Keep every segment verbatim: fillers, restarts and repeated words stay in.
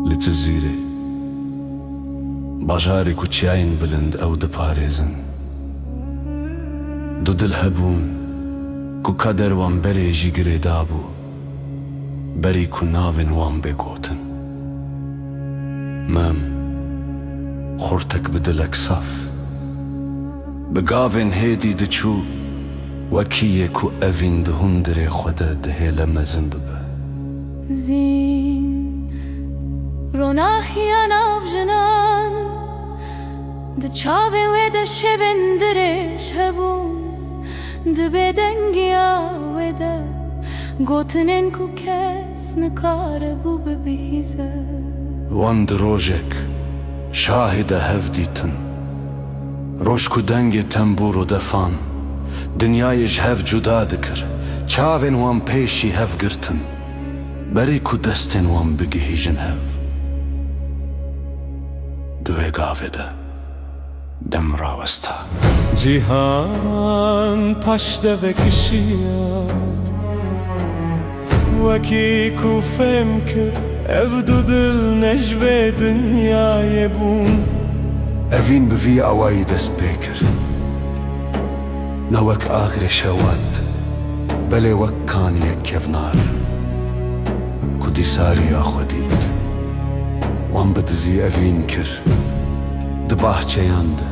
Li Cizîrê, bajarê ku çiyayên bilind ew diparêzin, du dil hebûn ku kader wan berê jî girê dabû, berî ku navên wan bê gotin. Mem, xurtek bi dilek saf, bi gavên hêdî diçû, wekî yê ku evîn di hundirê xwe de dihêle mezin bibe. Zîn, ronahiya nav jinan, di çavê wê de şevên dirêj hebûn, di bêdengiya wê de gotinên ku kes nikaribû bibihîze. Wan di rojek şahê de hev dîtin. Roj ku dengê tembûr û defan dinyayê ji hev cuda dikir, çavên wan pêşî hev girtin, berî ku destên wan bigihîjin hev. Di wê gavê de dem rawesta. Cîhan paş de vekişiya. Wekî ku fêm kir, ev du dil ne ji vê dinyayê bûn. Evîn bi vî awayî dest pê kir. Ne wek axirê şewat, belê wek kaniyek kevnar, ku dîsa riya xwe dît. Wan bi dizî evîn kir, di bahçeyan de,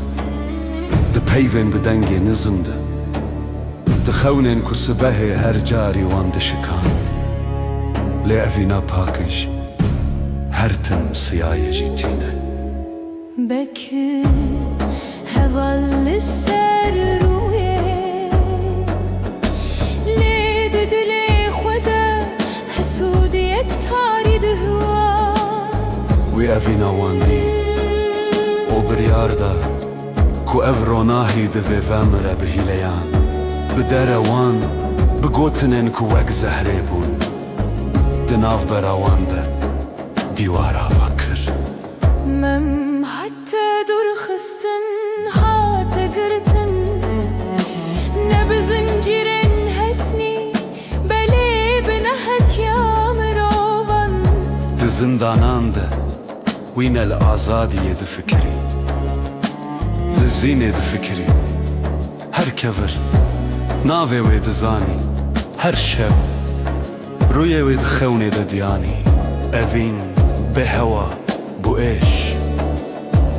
di peyvên bi dengê nizm de. Di xewnên ku sibehê her carî wan dişikand. Lê evîna pakij her tim siyayê jî tîne. Bekir heval li ser rûyê, lê di dilê xwe de hesûdiyek tarî dihwa. Wî evîna wan dî û biryar da. Ku ev ronahî divê vemire bi hîleyan, bi derewan, bi gotinên ku wek zehrê bûn, di navbera wan de dîwar ava kir. Mem hate dûrxistin hate girtin, ne bi zincîrên hesnî, belê bi nehekiya mirovan. Di zindanan de wî ne li azadiyê difikirî, li zînê difikirî. Her kevir navê wê dizanî, her şev rûyê wê di xewnê de diyanî. Evîn bê hewa bû êş,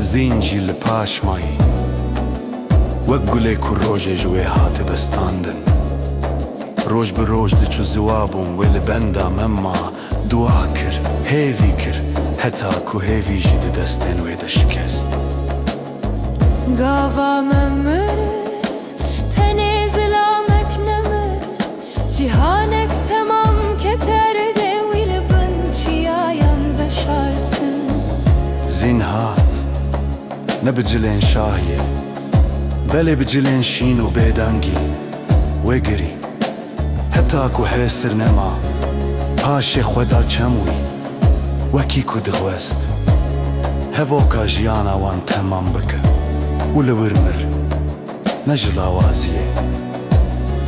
zîn jî li paş mayî. Wek gulê ku rojê ji wê hate bestandin. Roj bi roj diçû ziwa bûn, wê li benda Mem ma. Dua kir, hêvî kir, heta ku hêvî jî di destên wê de şikest. Gava me mir, tenê zilamek nemir, cîhanek temam ket erdê wî li bin çiyayan veşartin. Zîn hat, ne bi cilên şahiyê, belê bi cilên şîn û bêdengî wê girî. Heta ku hêsir nema, paşê xwe da çem wî, wekî ku dixwest hevoka jiyana wan temam bike û li wir mir. Ne ji lawaziyê,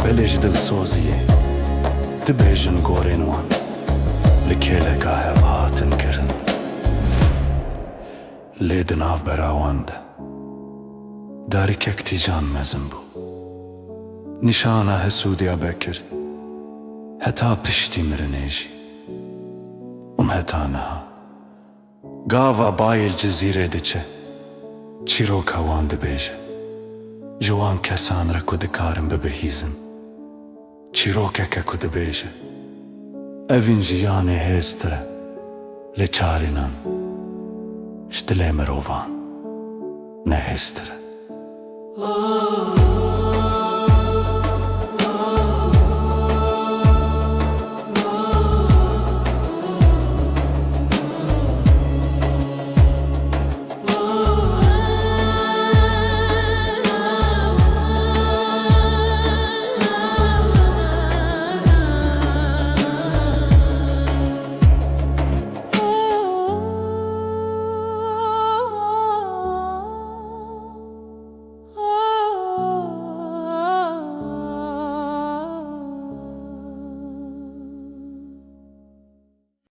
belê ji dilsoziyê dibêjin gorên wan li kêleka hev hatin kirin. Lê di navbera wan de darikek tîjan mezin bû. Nîşana hesûdiya Bekir heta piştî mirinê jî. Û heta niha. Gava bayê li Cizîrê diçe, çîroka wan dibêje. Ji wan kesan re ku dikarin bibihîzin. Çîrokeke ku dibêje, evîn jiyanê hêztir e, lê çarînan ji dilê mirovan ne hêztir e.